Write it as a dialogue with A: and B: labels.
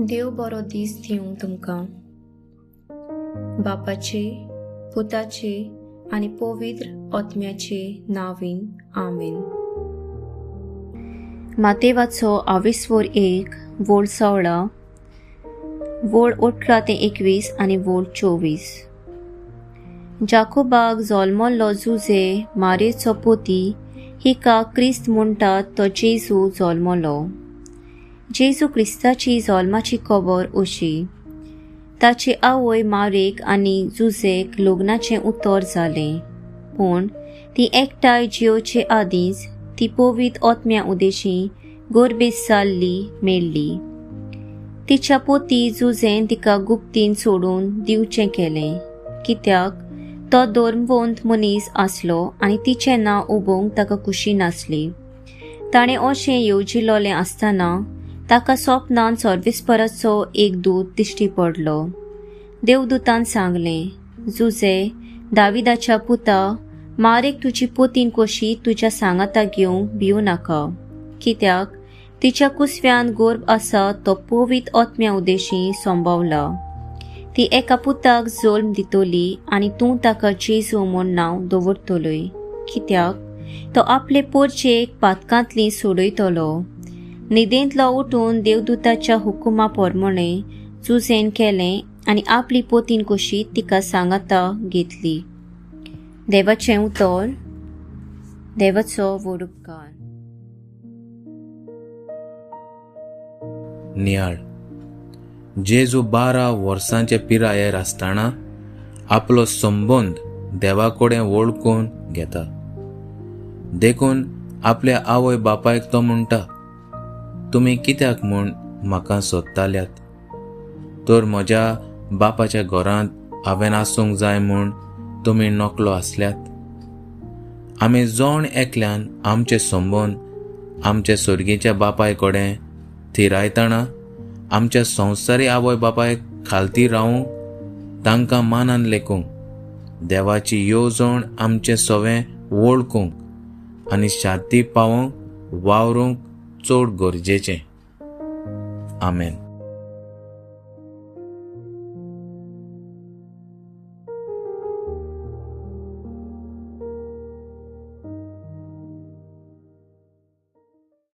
A: देव बरो दीस दिवं तुमकां. बापाचे, पुताचे आनी पवित्र आत्म्याचे नांवान, आमेन. मातेवाचो आविस्वोर 1 वोळ 16, वोळ 18 ते 21 आनी वोळ 24. जाकोबाक जल्मल्लो जुजे मारेचो पोती हिका क्रिस्त म्हणटात तो जेजू जल्मलो. जेजू क्रिस्ताची जल्माची खबर अशी. ताची आवय मारेक आनी जुजेक लग्नाचें उतर जालें, पूण ती एकठांय जियोचे आदींच ती पवित्र आत्म्या उदेशी गोरबेस जाल्ली मेळ्ळी. तिच्या पोती जुजेन तिका गुप्तीन सोडून दिवचें केलें, कित्याक तो धर्मवंत मनीस आसलो आनी तिचें नांव उबोवंक ताका खुशी नासली. ताणें अशें येवजिलोलें आसतना ताका स्वप्नान सर्वेस्पराचो एक दूत दिश्टी पडलो. देवदूतान सांगलें, जुजे, दाविदाच्या पुता, मारेक तुजी पोतीन कशी तुज्या सांगाता घेवंक भिवू नाका, कित्याक तिच्या कुसव्यान गर्भ आसा तो पवित्र आत्म्या उदेशी संभवला. ती एका पुताक जल्म दितली आनी तूं ताका जेजू म्हूण नांव दवरतलोय, कित्याक तो आपले पोरचेक पातकांतली सोडयतलो. न्हिदेंतलो उठून देवदूताच्या हुकुमा प्रमाणे जुजेन केलें आनी आपली पोतीन कशी तिका सांगाता घेतली. देवाचें उतर. देवाचो व्हड उपकार.
B: नियाळ. जेजू 12 वर्सांचे पिरायेर आसतना आपलो संबंद देवा कडेन वळखून घेता. देखून आपल्या आवय बापायक तो म्हणटा, तुमी कित्याक म्हूण म्हाका सोदताल्यात? तर म्हज्या बापाच्या घरांत हांवें आसूंक जाय म्हूण तुमी नकलो आसल्यात. आमी जण एकल्यान आमचे संबंद आमच्या सर्गीच्या बापाय कडेन थिरायतना आमच्या संवसारी आवय बापायक खालती रावूंक, तांकां मानान लेखूंक, देवाची येवजण आमचें सवें वळखूंक आनी शांती पावोवंक वावरूंक चड गरजेचें. आमेन.